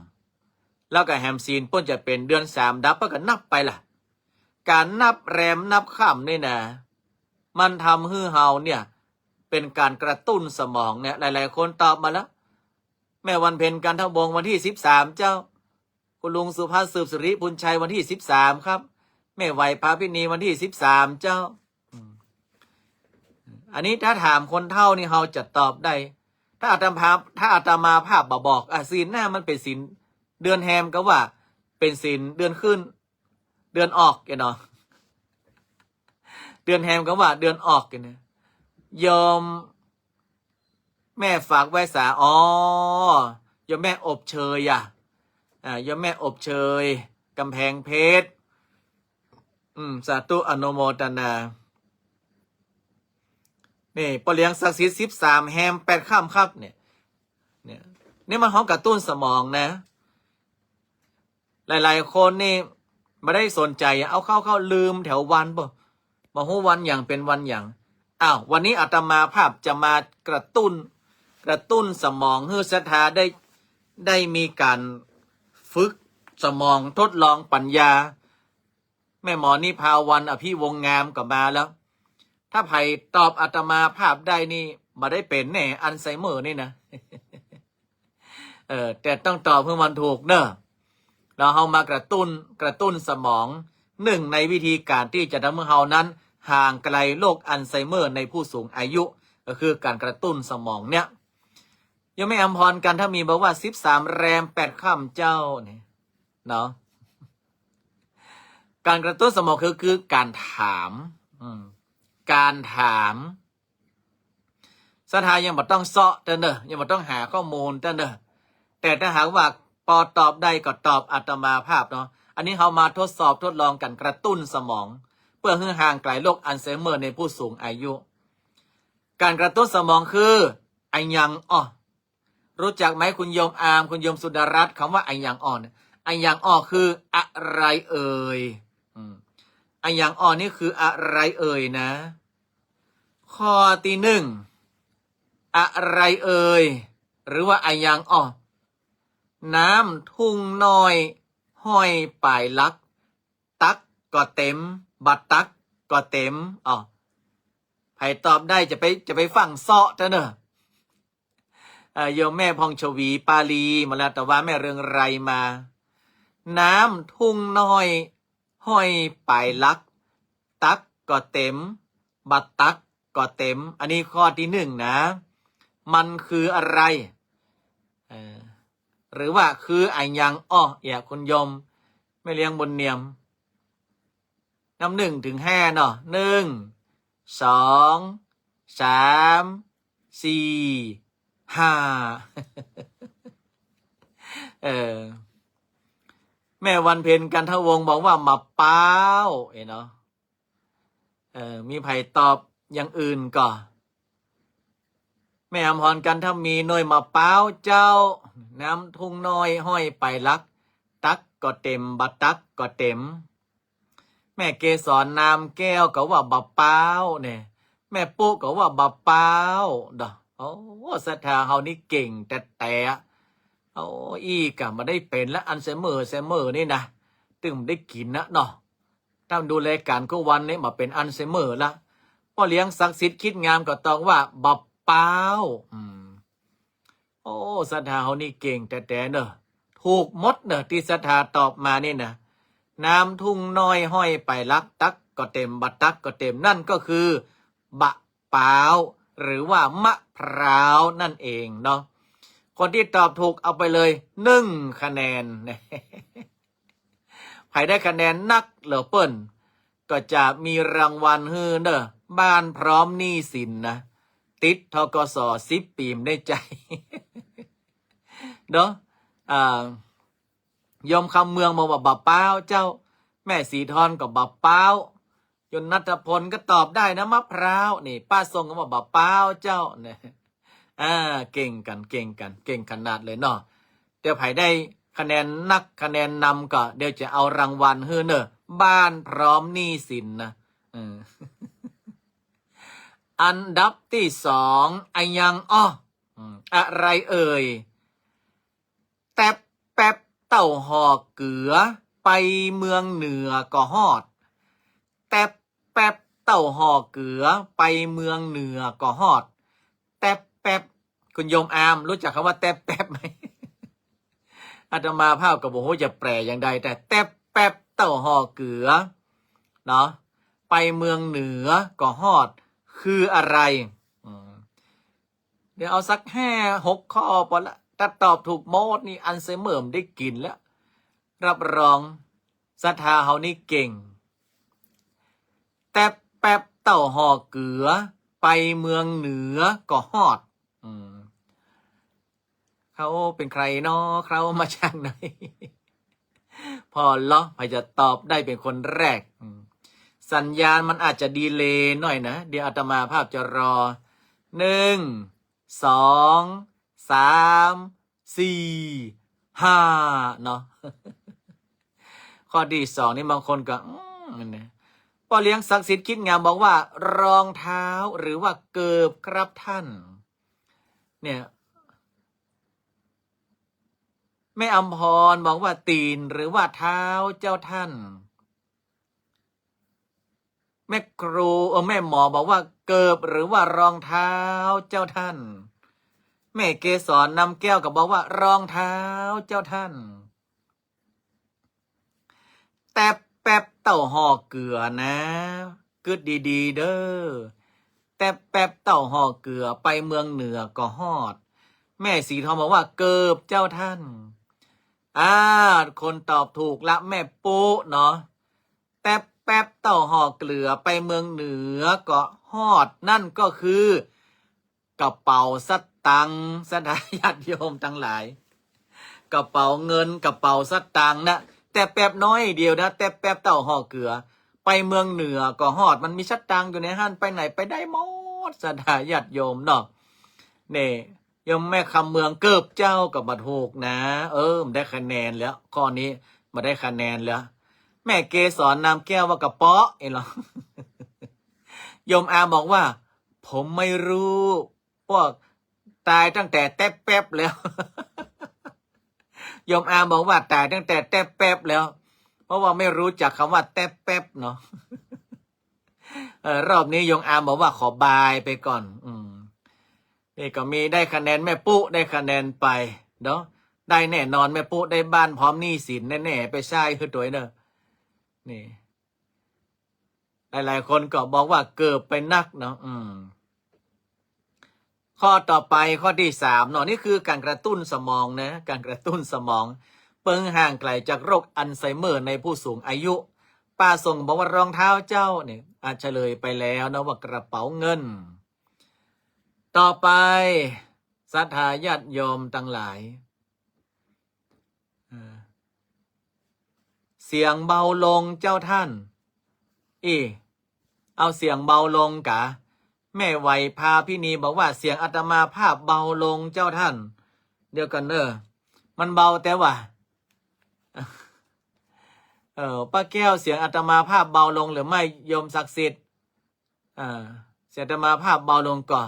ແລ້ວກໍແຮມສິນເພິ່ນຈະເປັນເດືອນສາມດັບ ເພິ່ນກໍນັບໄປລະ. ການນັບແລມນັບຄ່ຳນີ້ນະ ມັນທຳໃຫ້ເຮົາເນ່ຍ ເປັນການກະຕຸ້ນສະໝອງເນ່ຍ. ຫຼາຍໆຄົນຕອບມາແລ້ວ ແມ່ວັນເພັນ ກັນທະວົງ ວັນທີສິບສາມເຈົ້າ, ຄຸນລຸງສຸພັດ ສືບສິລິ ພຸນໄຊ ວັນທີສິບສາມຄັບ, ແມ່ໄຫວ ພາພິນີ ວັນທີສິບສາມເຈົ້າ. ອືມ ອັນນີ້ຖ້າຖາມຄົນເຖົ້ານີ້ເຮົາຈະຕອບໄດ້. ຖ້າອາດຕະມາ ຖ້າອາດຕະມາພາບບໍ່ບອກ ອາ ສິນນະ ມັນເປັນສິນເດືອນແຮມກໍວ່າເປັນສິນເດືອນຂຶ້ນ ເດືອນອອກ ເນາະ ເດືອນແຮມກໍວ່າເດືອນອອກ ເນາະ. ໂຍມແມ່ຝາກໄວ້ສາ ອໍ ໂຍມແມ່ອົບເຊີຍ ອາ ອາ ໂຍມແມ່ອົບເຊີຍ ກຳແພງເພັດ. ອືມ ສາທຸ ອະນຸໂມທະນາ. ນີ້ ພໍ່ຫຼຽງສັກສິດ ສິບສາມແຮມແປດຄ່ຳຄັບ ນີ້ ນີ້ ນີ້ມັນຮ້ອງກະຕຸ້ນສະໝອງນະ. ຫຼາຍໆຄົນນີ້ບໍ່ໄດ້ສົນໃຈ ເອົາເຂົ້າ ເຂົ້າລືມແຖວວັນ ບໍ່ ບໍ່ຮູ້ວັນຫຍັງເປັນວັນຫຍັງ. ອ້າວ ວັນນີ້ອາດຕະມາພາບຈະມາກະຕຸ້ນ ກະຕຸ້ນສະໝອງ ໃຫ້ສັດທາໄດ້ ໄດ້ມີການຝຶກສະໝອງ ທົດລອງປັນຍາ. ແມ່ໝໍນິພາວັນ ອະພິວົງງາມກໍມາແລ້ວ. ຖ້າໃຜຕອບອາດຕະມາພາບໄດ້ນີ້ ບໍ່ໄດ້ເປັນແນ່ ອັນໄຊເມີນີ້ນະ. ເອີ ແຕ່ຕ້ອງຕອບໃຫ້ມັນຖືກເນີ ແລ້ວເຮົາມາກະຕຸ້ນ ກະຕຸ້ນສະໝອງ. ໜຶ່ງໃນວິທີການທີ່ຈະທຳໃຫ້ເຮົານັ້ນຫ່າງໄກໂລກອັນໄຊເມີໃນຜູ້ສູງອາຍຸ ກໍຄືການກະຕຸ້ນສະໝອງເນ່ຍ. ໂຍມແມ່ອຳພອນ ກັນທະມີ ບອກວ່າ ສິບສາມແຮມແປດຄ່ຳເຈົ້າ ນີ້ເນາະ. ການກະຕຸ້ນສະໝອງຄື ຄືການຖາມ ອືມ ການຖາມ. ສັດທາຍັງບໍ່ຕ້ອງເຊາະເດີ ຍັງບໍ່ຕ້ອງຫາຂໍ້ມູນເດີ ແຕ່ຖ້າຫາກວ່າພໍຕອບໄດ້ກໍຕອບອາດຕະມາພາບເນາະ. ອັນນີ້ເຮົາມາທົດສອບທົດລອງການກະຕຸ້ນສະໝອງ ເພື່ອໃຫ້ຫ່າງໄກໂລກອັນໄຊເມີໃນຜູ້ສູງອາຍຸ. ການກະຕຸ້ນສະໝອງຄື อะหยังอ้อ รู้จักไหมคุณโยมอาร์ม คุณโยมสุดารัตน์ คำว่าอะหยังอ้อเนี่ย อะหยังอ้อคืออะไรเอ่ย อืม อะหยังอ้อนี่คืออะไรเอ่ยนะ ข้อที่หนึ่ง อะไรเอ่ย หรือว่าอะหยังอ้อ น้ำทุ่งน้อยห้อยปายหลัก ตักก็เต็ม บ่ตักก็เต็ม อ้อ ไผตอบได้จะไป จะไปฟั่งเซาะเถาะเด้อ เอ่อ โยมแม่พองชวี ปาลี มาแล้ว แต่ว่าแม่เรืองไกรมา น้ำทุ่งน้อยห้อยปายหลัก ตักก็เต็ม บ่ตักก็เต็ม อันนี้ข้อที่หนึ่งนะ มันคืออะไร เอ่อ หรือว่าคืออะหยังอ้อ เอี่ย คุณโยม แม่เลี้ยงบุญเนียม นับหนึ่งถึงห้าเนาะ หนึ่ง สอง สาม สี่ ห้า เออ แม่วันเพ็ญ กันทวงศ์ บอกว่า มะป๊าว เห็นเนาะ เออ มีไผตอบอย่างอื่นก่อ แม่อำพร กันทมี หน่วยมะป๊าวเจ้า น้ำทุ่งน้อยห้อยปายหลัก ตักก็เต็ม บ่ตักก็เต็ม แม่เกสร นามแก้ว ก็ว่า บ่ป๊าว เนี่ย แม่ปุ๊ ก็ว่า บ่ป๊าว เนาะ โอ้ ศรัทธาเฮานี่เก่งแต๊ๆ โอ้ อีกอะ มาได้เป็นละ อัลไซเมอร์ ไซเมอร์นี่นะ ตึงได้กินนะเนาะ ถ้าดูรายการคู่วันนี้มาเป็นอัลไซเมอร์ละ พ่อเลี้ยงศักดิ์สิทธิ์คิดงามก็ตอบว่า บ่ป๊าว อืม โอ้ ศรัทธาเฮานี่เก่งแต๊ๆเนอะ ถูกหมดเนอะ ที่ศรัทธาตอบมานี่นะ น้ำทุ่งน้อยห้อยปายหลัก ตักก็เต็ม บ่ตักก็เต็ม นั่นก็คือ บ่ป๊าว หรือว่ามะพร้าวนั่นเองเนาะ คนที่ตอบถูกเอาไปเลยหนึ่งคะแนน ไผได้คะแนนนักเหลือเปิ้น ก็จะมีรางวัลหื้อเด้อ บ้านพร้อมหนี้สินนะ ติด ธ.ก.ส. สิบ ปีมในใจ เนาะ อ่า โยมคำเมืองบอกว่า บ่ป๊าวเจ้า แม่สีทรก็บ่ป๊าว ยนต์ณัฐพลก็ตอบได้นะ มะพร้าว นี่ ป้าทรงก็บอก บ่ป๊าวเจ้า เนี่ย อ่า เก่งกัน เก่งกัน เก่งขนาดเลยเนาะ เดี๋ยวไผได้คะแนนนัก คะแนนนำก็ เดี๋ยวจะเอารางวัลหื้อเนอะ บ้านพร้อมหนี้สินนะ อืม อันดับที่สอง อะหยังอ้อ อืม อะไรเอ่ย แต๊บแป๊บเต้าห่อเกือ ไปเมืองเหนือก็ฮอด แต๊บแป๊บเต้าห่อเกือ ไปเมืองเหนือก็ฮอด แต๊บแป๊บ คุณโยมอาร์ม รู้จักคำว่าแต๊บแป๊บไหม อาตมาภาพก็บ่ฮู้จะแปลอย่างใด แต่แต๊บแป๊บเต้าห่อเกือ เนาะ ไปเมืองเหนือก็ฮอด คืออะไร อืม เดี๋ยวเอาสักห้าหกข้อพอละ ถ้าตอบถูกหมดนี่อัลไซเมอร์มันได้กินแล้ว รับรองศรัทธาเฮานี่เก่ง แต๊บแป๊บเต้าห่อเกือ ไปเมืองเหนือก็ฮอด อืม เขาเป็นใครน้อ เขามาจากไหน พอเหรอ ใครจะตอบได้เป็นคนแรก อืม สัญญาณมันอาจจะดีเลย์หน่อยนะ เดี๋ยวอาตมาภาพจะรอ หนึ่ง สอง สาม สี่ ห้า เนาะ ข้อที่สองนี่บางคนก็ อืม นะ พ่อเลี้ยงศักดิ์สิทธิ์คิดงามบอกว่า รองเท้าหรือว่าเกิบครับท่าน เนี่ย แม่อำพรบอกว่า ตีนหรือว่าเท้าเจ้าท่าน แม่ครู เออ แม่หมอบอกว่า เกิบหรือว่ารองเท้าเจ้าท่าน แม่เกสรนำแก้วก็บอกว่า รองเท้าเจ้าท่าน แต๊บแป๊บเต้าห่อเกือนะ กึดดีๆ เด้อ แต๊บแป๊บเต้าห่อเกือ ไปเมืองเหนือก็ฮอด แม่สีทองบอกว่า เกิบเจ้าท่าน อ่า คนตอบถูกละ แม่ปุ๊เนาะ แต๊บแป๊บเต้าห่อเกือ ไปเมืองเหนือก็ฮอด นั่นก็คือ กระเป๋าสตางค์ ศรัทธาญาติโยมทั้งหลาย กระเป๋าเงิน กระเป๋าสตางค์นะ แต๊บแป๊บน้อยเดียวนะ แต๊บแป๊บเต้าห่อเกือ ไปเมืองเหนือก็ฮอด มันมีสตางค์อยู่ในหั้น ไปไหนไปได้หมด ศรัทธาญาติโยมเนาะ ນີ້ ໂຍມແມ່ຄຳເມືອງ ເກີບເຈົ້າກໍບໍ່ຖືກນະ. ເອີ ບໍ່ໄດ້ຄະແນນແລ້ວ ຂໍ້ນີ້ບໍ່ໄດ້ຄະແນນແລ້ວ. ແມ່ເກສອນ ນາມແກ້ວ ວ່າກະເປາະ ເຫັນບໍ່? ໂຍມອາບອກວ່າ ຜົມໄມ່ຮູ້ ພວກຕາຍຕັ້ງແຕ່ແຕັບແປັບແລ້ວ. ໂຍມອາບອກວ່າຕາຍຕັ້ງແຕ່ແຕັບແປັບແລ້ວ ເພາະວ່າໄມ່ຮູ້ຈັກຄຳວ່າແຕັບແປັບເນາະ. ເອີ ຮອບນີ້ໂຍມອາບອກວ່າຂໍບາຍໄປກ່ອນ. ອືມ ນີ້ກໍມີໄດ້ຄະແນນ ແມ່ປຸໄດ້ຄະແນນໄປເນາະ. ໄດ້ແນ່ນອນ ແມ່ປຸໄດ້ບ້ານພ້ອມໜີ້ສິນແນ່ໆ ໄປໃຊ້ຄືຕົວເດີ. ນີ້ ຫຼາຍໆຄົນກໍບອກວ່າເກີບໄປໜັກເນາະ. ອືມ ຂໍ້ຕໍ່ໄປ ຂໍ້ທີສາມເນາະ ນີ້ຄືການກະຕຸ້ນສະໝອງນະ ການກະຕຸ້ນສະໝອງ ເບິ່ງຫ່າງໄກຈາກໂລກອັນໄຊເມີໃນຜູ້ສູງອາຍຸ. ປ້າຊົງບອກວ່າ ລອງເທ້າເຈົ້າ ນີ້ ອາ ສະເຫຼີຍໄປແລ້ວເນາະ ວ່າກະເປົາເງິນ. ຕໍ່ໄປ ສັດທາຍາດໂຍມທັງຫຼາຍ ເອີ ສຽງເບົາລົງເຈົ້າທ່ານ. ອີ ເອົາສຽງເບົາລົງກະ. ແມ່ໄຫວພາພິນີບອກວ່າ ສຽງອາດຕະມາພາບເບົາລົງເຈົ້າທ່ານ. ດຽວກັນເດີ ມັນເບົາແຕ່ວ່າ ເອີ ປ້າແກ້ວ ສຽງອາດຕະມາພາບເບົາລົງຫຼືໄມ່ ໂຍມສັກສິດ? ເອີ ສຽງອາດຕະມາພາບເບົາລົງກໍ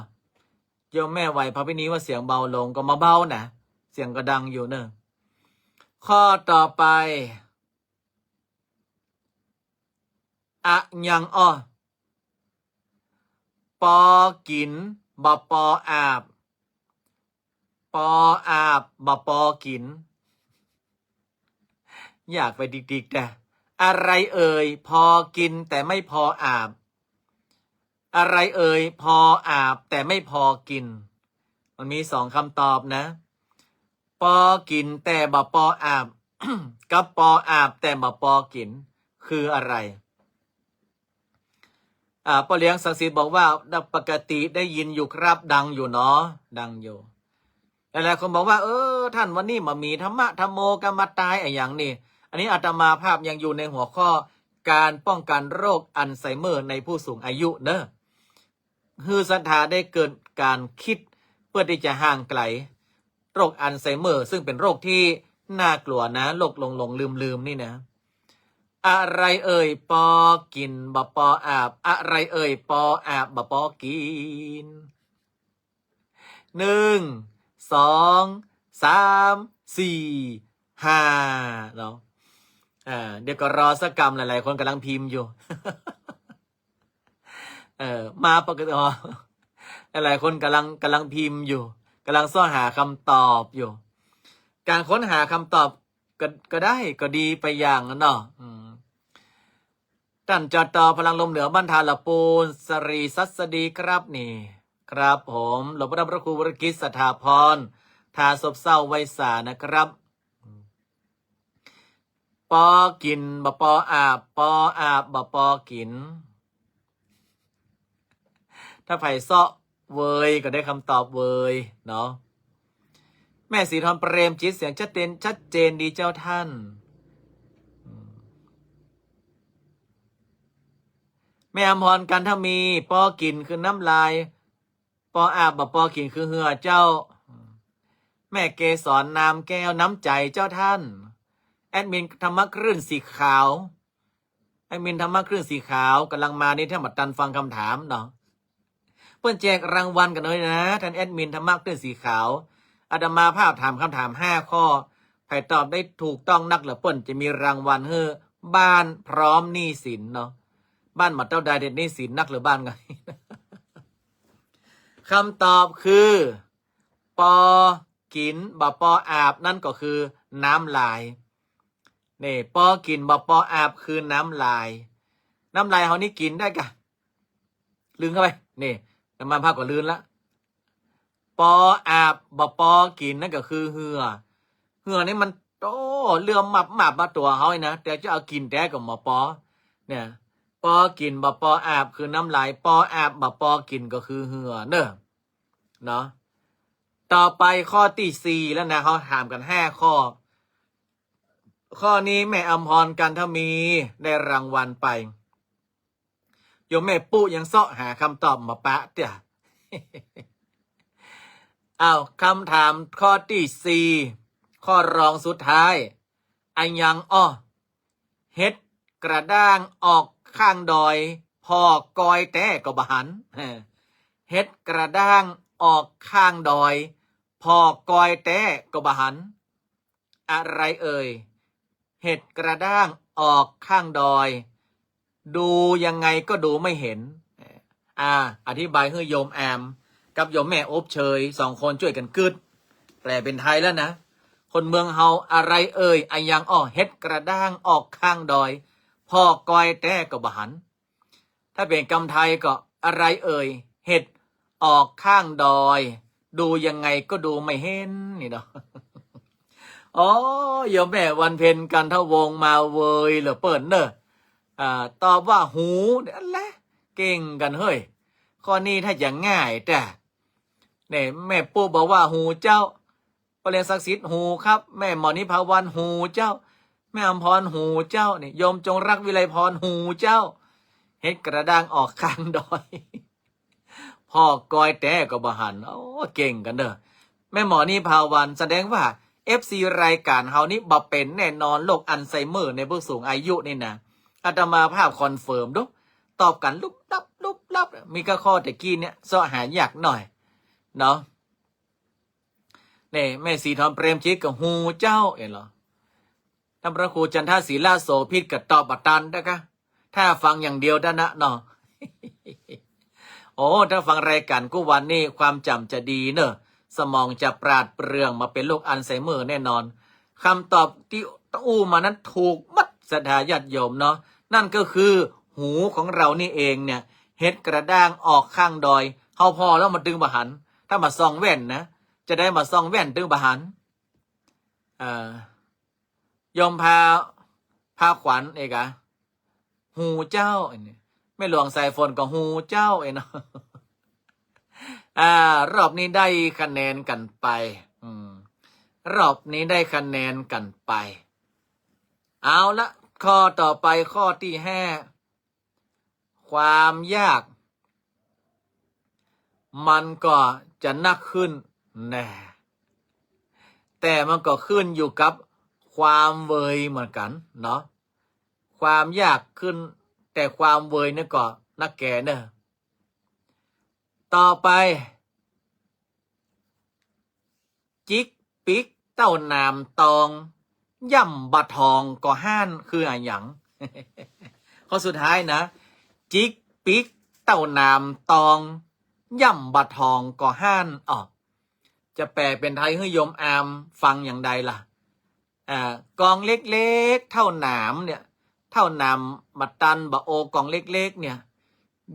ໂຍມແມ່ໄຫວພາພິນີວ່າສຽງເບົາລົງ ກໍມາເບົານະ ສຽງກໍດັງຢູ່ເນີ. ຂໍ້ຕໍ່ໄປ ອະຫຍັງ ອໍ ປໍກິນ ບໍ່ປໍອາບ ປໍອາບ ບໍ່ປໍກິນ. ຢາກໄປດິກໆ ແຕ່ ອະໄລເອີຍ ພໍກິນແຕ່ໄມ່ພໍອາບ? ອະໄລເອີຍ ພໍອາບແຕ່ໄມ່ພໍກິນ? ມັນມີສອງຄຳຕອບນະ ປໍກິນແຕ່ບໍ່ປໍອາບ ກັບປໍອາບແຕ່ບໍ່ປໍກິນ ຄືອະໄລ? ອາ ພໍ່ຫຼຽງສັກສິດບອກວ່າ ດ- ປົກກະຕິໄດ້ຍິນຢູ່ຄັບ ດັງຢູ່ເນາະ ດັງຢູ່. ຫຼາຍໆຄົນບອກວ່າ ເອີ ທ່ານ ວັນນີ້ບໍ່ມີທຳມະທຳໂມ ກະມາຕາຍອະຫຍັງນີ້. ອັນນີ້ອາດຕະມາພາບຍັງຢູ່ໃນຫົວຂໍ້ການປ້ອງກັນໂລກອັນໄຊເມີໃນຜູ້ສູງອາຍຸເນີ. ຄືສັດທາໄດ້ເກີດການຄິດເພື່ອທີ່ຈະຫ່າງໄກໂລກອັນໄຊເມີ ຊຶ່ງເປັນໂລກທີ່ໜ້າກົວນະ ໂລກຫຼົງໆລືມໆນີ້ນະ. ອະໄລເອີຍ ປໍກິນບໍ່ປໍອາບ ອະໄລເອີຍ ປໍອາບບໍ່ປໍກິນ? ໜຶ່ງ ສອງ ສາມ ສີ່ ຫ້າ ເນາະ. ເອີ ດຽວກໍລໍສັກກຳ ຫຼາຍໆຄົນກຳລັງພິມຢູ່. ເອີ ມາປົກກະຕິ ອໍ ຫຼາຍໆຄົນກຳລັງ ກຳລັງພິມຢູ່ ກຳລັງຊອກຫາຄຳຕອບຢູ່. ການຄົ້ນຫາຄຳຕອບກໍ ກໍໄດ້ ກໍດີໄປຢ່າງນັ້ນເນາະ. ອືມ ທ່ານ ຈຕ ພະລັງລົມເໜືອ ບ້ານທ່າລະປູນ ສະຣີສັດສະດີ ຄັບນີ້ ຄັບຜົມ. ຫຼວງພໍ່ດຳ ພະຄູວໍລະກິດ ສັດທາພອນ ທ່າສົບເຊົາໄວສານະຄັບ. ປໍກິນບໍ່ປໍອາບ ປໍອາບບໍ່ປໍກິນ. ຖ້າໃຜເຊາະເວີຍກໍໄດ້ຄຳຕອບເວີຍເນາະ. ແມ່ສີທອນ ເປຣມຈິດ ສຽງຊັດເຈນ ຊັດເຈນດີເຈົ້າທ່ານ. ແມ່ອຳພອນ ກັນທະມີ ປໍກິນຄືນ້ຳລາຍ ປໍອາບບໍ່ປໍກິນຄືເຫື່ອເຈົ້າ. ແມ່ເກສອນ ນາມແກ້ວ ນ້ຳໃຈເຈົ້າທ່ານ. ແອດມິນທຳມະຄື້ນສີຂາວ ແອດມິນທຳມະຄື້ນສີຂາວກຳລັງມານີ້ ທ່ານບໍ່ທັນຟັງຄຳຖາມເນາະ. ເພິ່ນແຈກລາງວັນກັນເລີຍນະ ທ່ານແອດມິນທຳມະຄື້ນສີຂາວ. ອາດຕະມາພາບຖາມຄຳຖາມຫ້າຂໍ້ ໃຜຕອບໄດ້ຖືກຕ້ອງນັກລະເພິ່ນຈະມີລາງວັນໃຫ້ ບ້ານພ້ອມໜີ້ສິນເນາະ. ບ້ານໝົດເທົ່າໃດ ໜີ້ສິນນັກຫຼືບ້ານ? ຄຳຕອບຄື ປໍກິນບໍ່ປໍອາບ ນັ້ນກໍຄືນ້ຳລາຍ. ນີ້ ປໍກິນບໍ່ປໍອາບ ຄືນ້ຳລາຍ. ນ້ຳລາຍເຮົານີ້ກິນໄດ້ກະ ລຶ້ງເຂົ້າໄປ ນີ້ ນ້ຳມັນພາບກໍລື່ນລະ. ປໍອາບບໍ່ປໍກິນ ນັ້ນກໍຄືເຫື່ອ. ເຫື່ອນີ້ມັນ ໂອ້ ເຫຼື້ອມມັບໆມາຕົວເຮົານີ້ນະ ແຕ່ຈະເອົາກິນແທ້ກໍບໍ່ປໍ. ເນ່ຍ ປໍກິນບໍ່ປໍອາບ ຄືນ້ຳລາຍ, ປໍອາບບໍ່ປໍກິນ ກໍຄືເຫື່ອເດີ. ເນາະ ຕໍ່ໄປຂໍ້ທີສີ່ແລ້ວນະ, ເຮົາຖາມກັນຫ້າຂໍ້. ຂໍ້ນີ້ແມ່ອຳພອນ ກັນທະມີ ໄດ້ລາງວັນໄປ. ໂຍມແມ່ປຸຍັງເຊາະຫາຄຳຕອບມາປະເຕີຍ. ອ້າວ ຄຳຖາມຂໍ້ທີສີ່ ຂໍ້ລອງສຸດທ້າຍ ອາຫຍັງອ້ອ ເຫັດກະດ້າງອອກຂ້າງດອຍ ພໍກອຍແຕ້ກໍບໍ່ຫັນ. ເຫັດກະດ້າງອອກຂ້າງດອຍ ພໍກອຍແຕ້ກໍບໍ່ຫັນ. ອາໄລເອີຍ ເຫັດກະດ້າງອອກຂ້າງດອຍ ດູຍັງໄງກໍດູໄມ່ເຫັນ. ອາ ອະທິບາຍໃຫ້ໂຍມແອມກັບໂຍມແມ່ອົບເຊີຍສອງຄົນຊ່ວຍກັນກຶດ ແປເປັນໄທແລ້ວນະ. ຄົນເມືອງເຮົາ ອາໄລເອີຍ ອາຫຍັງອ້ອ ເຫັດກະດ້າງອອກຂ້າງດອຍ ພໍກອຍແຕ້ກໍບໍ່ຫັນ. ຖ້າເປັນຄຳໄທກໍ ອາໄລເອີຍ ເຫັດອອກຂ້າງດອຍ ດູຍັງໄງກໍດູໄມ່ເຫັນ ນີ້ເນາະ. ໂອ້ ໂຍມແມ່ວັນເພັນ ກັນທະວົງ ມາເວີຍເລີເປີ້ນເດີ. ອາ ຕອບວ່າຫູ ອັນແລະ ເກັ່ງກັນເຮີ້ຍ. ຂໍ້ນີ້ຖ້າຈະງ່າຍແທ້. ນີ້ ແມ່ປຸບອກວ່າຫູເຈົ້າ. ພໍ່ຫຼຽງສັກສິດ ຫູຄັບ. ແມ່ໝໍນິພາວັນ ຫູເຈົ້າ. ແມ່ອຳພອນ ຫູເຈົ້າ. ນີ້ ໂຍມຈົງລັກ ວິໄລພອນ ຫູເຈົ້າ. ເຫັດກະດາງອອກຂ້າງດອຍ ພໍກອຍແຕ້ກໍບໍ່ຫັນ. ໂອ້ ເກັ່ງກັນເດີ ແມ່ໝໍນິພາວັນ. ສະແດງວ່າເອັຟຊີລາຍການເຮົານີ້ບໍ່ເປັນແນ່ນອນ ໂລກອັນໄຊເມີໃນຜູ້ສູງອາຍຸນີ້ນະ. ອາດຕະມາພາບຄອນເຟີມດູ ຕອບກັນລຸບລັບ ລຸບລັບ. ມີກະຂໍ້ຕະກີ້ເນຍ ເຊາະຫາຍາກໜ້ອຍເນາະ. ນີ້ ແມ່ສີທອນເປຣມຈິດກໍຫູເຈົ້າ ເຫັນບໍ່? ທ່ານພະຄູຈັນທະສີລະໂສພິດກໍຕອບບໍ່ທັນນະຄະ ຖ້າຟັງຢ່າງດຽວນັ້ນນະເນາະ. ໂອ້ ຖ້າຟັງລາຍການກູ່ວັນນີ້ ຄວາມຈຳຈະດີເນີ ສະໝອງຈະປາດເປືອງ ມາເປັນໂລກອັນໄຊເມີແນ່ນອນ. ຄຳຕອບທີ່ອູ້ມານັ້ນຖືກໝົດ ສັດທາຍາດໂຍມເນາະ. ນັ້ນກໍຄືຫູຂອງເຮົານີ້ເອງເນຍ ເຫັດກະດ້າງອອກຂ້າງດອຍ ເຮົາພໍ້ແລ້ວມັນຈຶ່ງບໍ່ຫັນ. ຖ້າມາສ່ອງແວ່ນນະ ຈະໄດ້ມາສ່ອງແວ່ນຈຶ່ງບໍ່ຫັນ. ເອີ ໂຍມພາ ພາຂວັນເອກະ ຫູເຈົ້າ. ອັນນີ້ ແມ່ຫຼວງສາຍຝົນກໍຫູເຈົ້າເອເນາະ. ອາ ຮອບນີ້ໄດ້ຄະແນນກັນໄປ. ອືມ ຮອບນີ້ໄດ້ຄະແນນກັນໄປ. ເອົາລະ ຂໍ້ຕໍ່ໄປ ຂໍ້ທີຫ້າ ຄວາມຍາກມັນກໍຈະໜັກຂຶ້ນແນ່ ແຕ່ມັນກໍຂຶ້ນຢູ່ກັບຄວາມເວີຍເໝືອນກັນເນາະ. ຄວາມຍາກຂຶ້ນ ແຕ່ຄວາມເວີຍນີ້ກໍໜັກແກ່ເນີ. ຕໍ່ໄປ ຈິກປິກເຕົ້າໜາມຕອງ ຢ້ຳບາດທອງກໍຮ້ານ ຄືອາຫຍັງ? ຂໍ້ສຸດທ້າຍນະ ຈິກປິກເຕົ້າໜາມຕອງ ຢ້ຳບາດທອງກໍຮ້ານ. ອໍ ຈະແປເປັນໄທໃຫ້ໂຍມອາມຟັງຢ່າງໃດລະ? ອາ ກອງເລັກໆ ເທົ່າໜາມເນຍ ເທົ່າໜາມບັກຕັນ ບັກໂອ ກອງເລັກໆ ເນຍ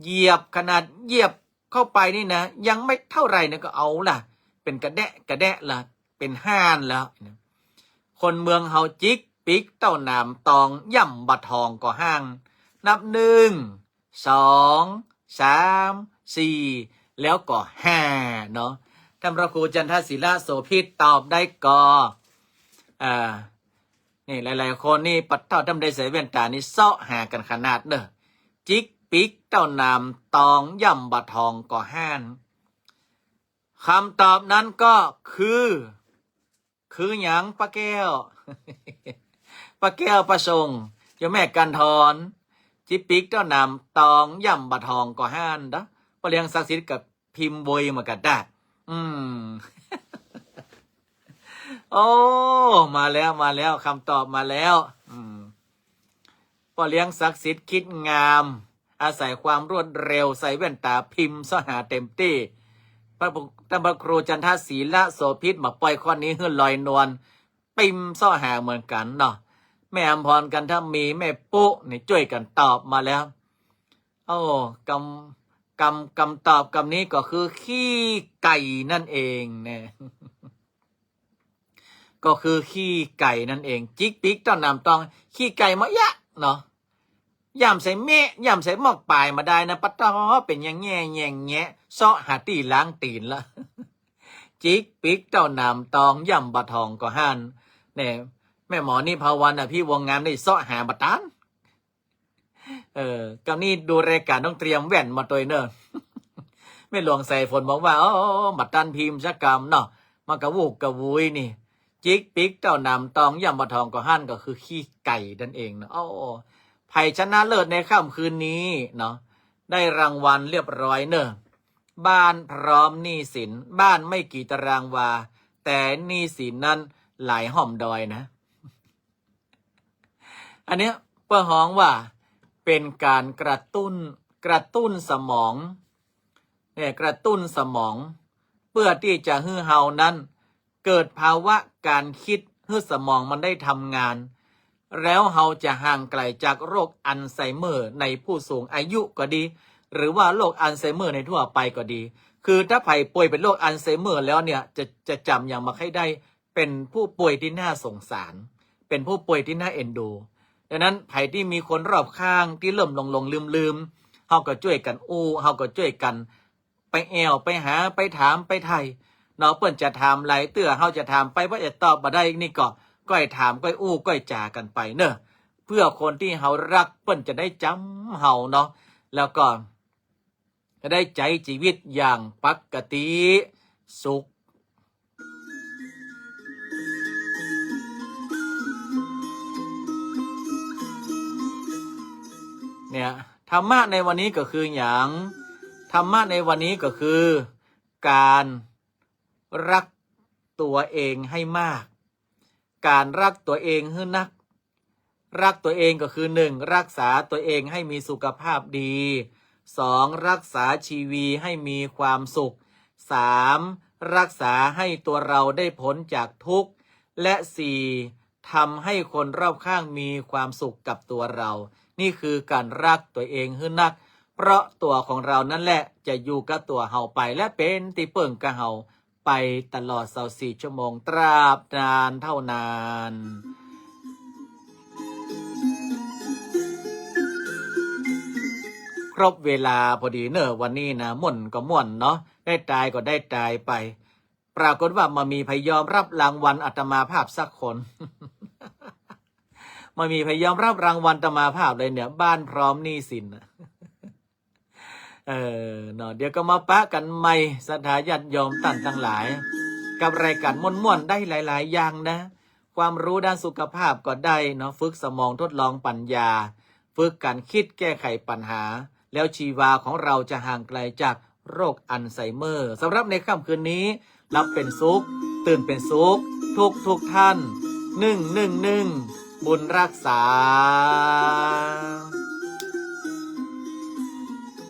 ຢຽບ ຂະໜາດຢຽບເຂົ້າໄປນີ້ນະ ຍັງໄມ່ເທົ່າໃດນະ ກໍເອົາລະ ເປັນກະແດະກະແດະລະ ເປັນຮ້ານແລ້ວ. ຄົນເມືອງເຮົາຈິກປິກເຕົ້າໜາມຕອງ ຢ້ຳບາດທອງກໍຮ້ານ. ນັບໜຶ່ງ ສອງ ສາມ ສີ່ ແລ້ວກໍຫ້າເນາະ. ທ່ານພະຄູຈັນທະສີລະໂສພິດຕອບໄດ້ກໍ ອາ ນີ້ ຫຼາຍໆຄົນນີ້ ປັດເທົ່າທຳໄດ້ໃສ່ແວ່ນຕານີ້ ເຊາະຫາກັນຂະໜາດເດີ. ຈິກປິກເຕົ້າໜາມຕອງ ຢ້ຳບາດທອງກໍຮ້ານ. ຄຳຕອບນັ້ນກໍຄື ຄືຫຍັງ ປ້າແກ້ວ? ປ້າແກ້ວ ປ້າຊົງ ໂຍມແມ່ກັນທອນ ຈິກປິກເຕົ້າໜາມຕອງ ຢ້ຳບາດທອງກໍຮ້ານເດີ. ພໍ່ຫຼຽງສັກສິດກັບພິມເວີຍມາກັນດາ. ອືມ ໂອ້ ມາແລ້ວ ມາແລ້ວ ຄຳຕອບມາແລ້ວ. ອືມ ພໍ່ລ້ຽງສັກສິດຄິດງາມ ອາໄສຄວາມລວດເລັວ ໃສ່ແວ່ນຕາພິມເສາະຫາເຕັມທີ່. ພະ ທ່ານພະຄູຈັນທະສີລະໂສພິດ ມາປ່ອຍຂໍ້ນີ້ໃຫ້ລອຍນວນ ພິມເສາະຫາເໝືອນກັນເນາະ. ແມ່ອຳພອນ ກັນທະມີ ແມ່ປຸນີ້ຊ່ວຍກັນຕອບມາແລ້ວ. ໂອ້ ຄຳ ຄຳ ຄຳຕອບຄຳນີ້ກໍຄືຂີ້ໄກ່ນັ້ນເອງແນ່. ກໍຄືຂີ້ໄກ່ນັ້ນເອງ. ຈິກປິກເຕົ້າໜາມຕອງ ຂີ້ໄກ່ມາຍະເນາະ. ຢ້ຳໃສ່ແມ້ ຢ້ຳໃສ່ໝອກປາຍມາໄດ້ນະ ປະຕໍ ເປັນຫຍັງແງ່ແຫຍ່ງແງະ ເສາະຫາຕີລ້າງຕີນລະ. ຈິກປິກເຕົ້າໜາມຕອງ ຢ້ຳບາດທອງກໍຮ້ານ. ແນ່ ແມ່ໝໍນິພາວັນ ອະພິວົງງາມ ໄດ້ເສາະຫາບໍ່ທັນ. ເອີ ກຳນີ້ດູລາຍການຕ້ອງຕຽມແວ່ນມາຕົວເນີ. ແມ່ຫຼວງສາຍຝົນບອກວ່າ ໂອ້ ບັດຕັນພີມຊະກຳເນາະ ມັນກະວຸກກະວຸຍນີ້ ຈິກປິກເຕົ້ານ້ຳຕອງ ຢ້ຳບໍ່ທອງກໍຫັ້ນ ກໍຄືຂີ້ໄກ່ນັ້ນເອງເນາະ. ໂອ້ ໃຜຊະນະເລີດໃນຄ່ຳຄືນນີ້ເນາະ ໄດ້ລາງວັນລຽບຮ້ອຍເນີ ບ້ານພ້ອມໜີ້ສິນ ບ້ານໄມ່ກີ່ຕາລາງວາ ແຕ່ໜີ້ສິນນັ້ນຫຼາຍຮ່ອມດອຍນະ. ອັນເນີ້ຍເພິ່ນຮ້ອງວ່າເປັນການກະຕຸ້ນ ກະຕຸ້ນສະໝອງ ເອີ ກະຕຸ້ນສະໝອງ ເພື່ອທີ່ຈະໃຫ້ເຮົານັ້ນເກີດພາວະການຄິດ ໃຫ້ສະໝອງມັນໄດ້ທຳງານ ແລ້ວເຮົາຈະຫ່າງໄກຈາກໂລກອັນໄຊເມີໃນຜູ້ສູງອາຍຸກໍດີ ຫຼືວ່າໂລກອັນໄຊເມີໃນທົ່ວໄປກໍດີ. ຄືຖ້າໃຜປ່ວຍເປັນໂລກອັນໄຊເມີແລ້ວເນ່ຍ ຈະ ຈະຈຳຫຍັງບໍ່ຄ່ອຍໄດ້ ເປັນຜູ້ປ່ວຍທີ່ໜ້າສົງສານ ເປັນຜູ້ປ່ວຍທີ່ໜ້າເອັນດູ. ດັ່ງນັ້ນ ໃຜທີ່ມີຄົນຮອບຂ້າງທີ່ເລີ່ມຫຼົງໆລືມໆ ເຮົາກໍຊ່ວຍກັນອູ້ ເຮົາກໍຊ່ວຍກັນໄປແອວ ໄປຫາ ໄປຖາມ ໄປໄຖ່ເນາະ. ເພິ່ນຈະຖາມຫຼາຍເທື່ອ ເຮົາຈະຖາມໄປ ເພິ່ນຈະຕອບບໍ່ໄດ້ນີ້ ກໍຄ່ອຍຖາມ ຄ່ອຍອູ້ ຄ່ອຍຈາກັນໄປເນີ ເພື່ອຄົນທີ່ເຮົາຮັກ ເພິ່ນຈະໄດ້ຈຳເຮົາເນາະ ແລ້ວກໍ ຈະໄດ້ໃຊ້ຊີວິດຢ່າງປົກກະຕິສຸກ. ເນ່ຍ ທຳມະໃນວັນນີ້ກໍຄືຫຍັງ? ທຳມະໃນວັນນີ້ກໍຄື ການຮັກຕົວເອງໃຫ້ມາກ ການຮັກຕົວເອງໃຫ້ໜັກ. ຮັກຕົວເອງກໍຄື ໜຶ່ງ ຮັກສາຕົວເອງໃຫ້ມີສຸຂະພາບດີ, ສອງ ຮັກສາຊີວິດໃຫ້ມີຄວາມສຸກ, ສາມ ຮັກສາໃຫ້ຕົວເຮົາໄດ້ພົ້ນຈາກທຸກ ແລະ ສີ່ ທຳໃຫ້ຄົນຮອບຂ້າງມີຄວາມສຸກກັບຕົວເຮົາ. ນີ້ຄືການຮັກຕົວເອງໃຫ້ໜັກ ເພາະຕົວຂອງເຮົານັ້ນແຫຼະຈະຢູ່ກັບຕົວເຮົາໄປ ແລະ ເປັນທີ່ເພິ່ງກັບເຮົາ ໄປຕະຫຼອດຊາວສີ່ຊົ່ວໂມງ ຕາບນານເທົ່ານັ້ນ. ຄົບເວລາພໍດີເນີ ວັນນີ້ນະ ມ່ວນກໍມ່ວນເນາະ ໄດ້ຕາຍກໍໄດ້ຕາຍໄປ. ປາກົດວ່າບໍ່ມີໃຜຍອມຮັບລາງວັນອາດຕະມາພາບສັກຄົນ ບໍ່ມີໃຜຍອມຮັບລາງວັນອາດຕະມາພາບເລີຍເນ່ຍ ບ້ານພ້ອມໜີ້ສິນນະ. ເອີ ເນາະ ດຽວກໍມາປະກັນໃໝ່ ສັດທາຍາດໂຍມທ່ານທັງຫຼາຍ ກັບລາຍການມ່ວນໆ ໄດ້ຫຼາຍໆຢ່າງນະ ຄວາມຮູ້ດ້ານສຸຂະພາບກໍໄດ້ເນາະ ຝຶກສະໝອງ ທົດລອງປັນຍາ ຝຶກການຄິດແກ້ໄຂປັນຫາ ແລ້ວຊີວາຂອງເຮົາຈະຫ່າງໄກຈາກໂລກອັນໄຊເມີ. ສຳລັບໃນຄ່ຳຄືນນີ້ ຫຼັບເປັນສຸກ ຕື່ນເປັນສຸກ ທຸກໆທ່ານ ໜຶ່ງໜຶ່ງໜຶ່ງ ບຸນຮັກສາ.